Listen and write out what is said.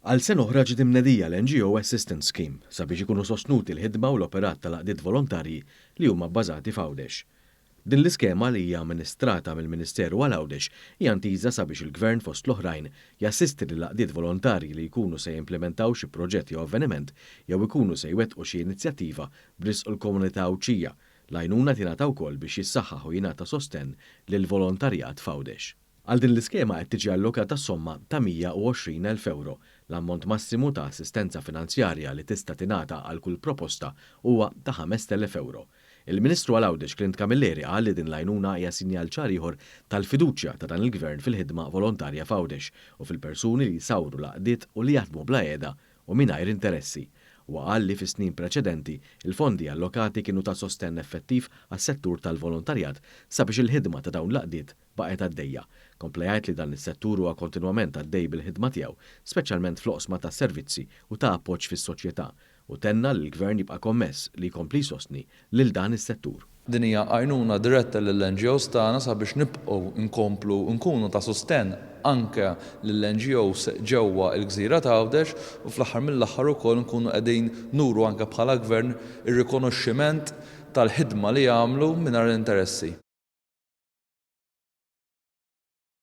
Għal sena oħra ġiet imnedija l-NGO Assistance Scheme sabiex ikunu sostnuti l-ħidma u l-operat tal-għaqdiet volontarji li huma bbażati f'Għawdex. Din l-iskema li hija amministrata mill-Ministeru għal Għawdex hija ntiża sabiex il-Gvern fost l-oħrajn jassisti lill-għaqdiet volontarji li jkunu se jimplimentaw xi proġett jew avveniment jew ikunu se jwettqu xi inizjattiva b'risq il-komunità Għawdxija. L-għajnuna tingħata wkoll biex jissaħħaħ u jingħata sostenn lill-volontarjat f'Għawdex. Għal din l-iskema qed tiġi allokata somma ta' 120,000 ewro. L-ammont massimu ta' assistenza finanzjarja li tista' tingħata għal kull proposta huwa ta' 5,000 ewro. Il-Ministru għal Għawdex Clint Camilleri qal li din l-għajnuna hija sinjal ċar ieħor tal-fiduċja ta' dan il-Gvern fil-ħidma volontarja f'Għawdex u fil-persuni li jsawru l-għaqdiet u li jaħdmu bla heda u mingħajr interessi. Huwa qal li fis-snin preċedenti, il-fondi allokati kienu ta' sostenn effettiv għas-settur tal-volontarjat sabiex il-ħidma ta' dawn l-għaqdiet baqgħet għaddejja. Kompla jgħid li dan is-settur huwa kontinwament għaddej bil-ħidma tiegħu, speċjalment fl-oqsma ta' servizzi u ta' appoġġ fis-soċjetà, u tenna li l-Gvern jibqa' kommess li jkompli jsostni lil dan is-settur. Din hija għajnuna diretta lill-NGOs tagħna sabiex nibqgħu nkomplu nkunu ta' sostenn anke lill-NGOs ġewwa l-gżira ta' Għawdex u fl-aħħar mill-aħħar ukoll nkunu qegħdin nuru anke bħala Gvern ir-rikonoxximent tal-ħidma li jagħmlu mingħajr interessi.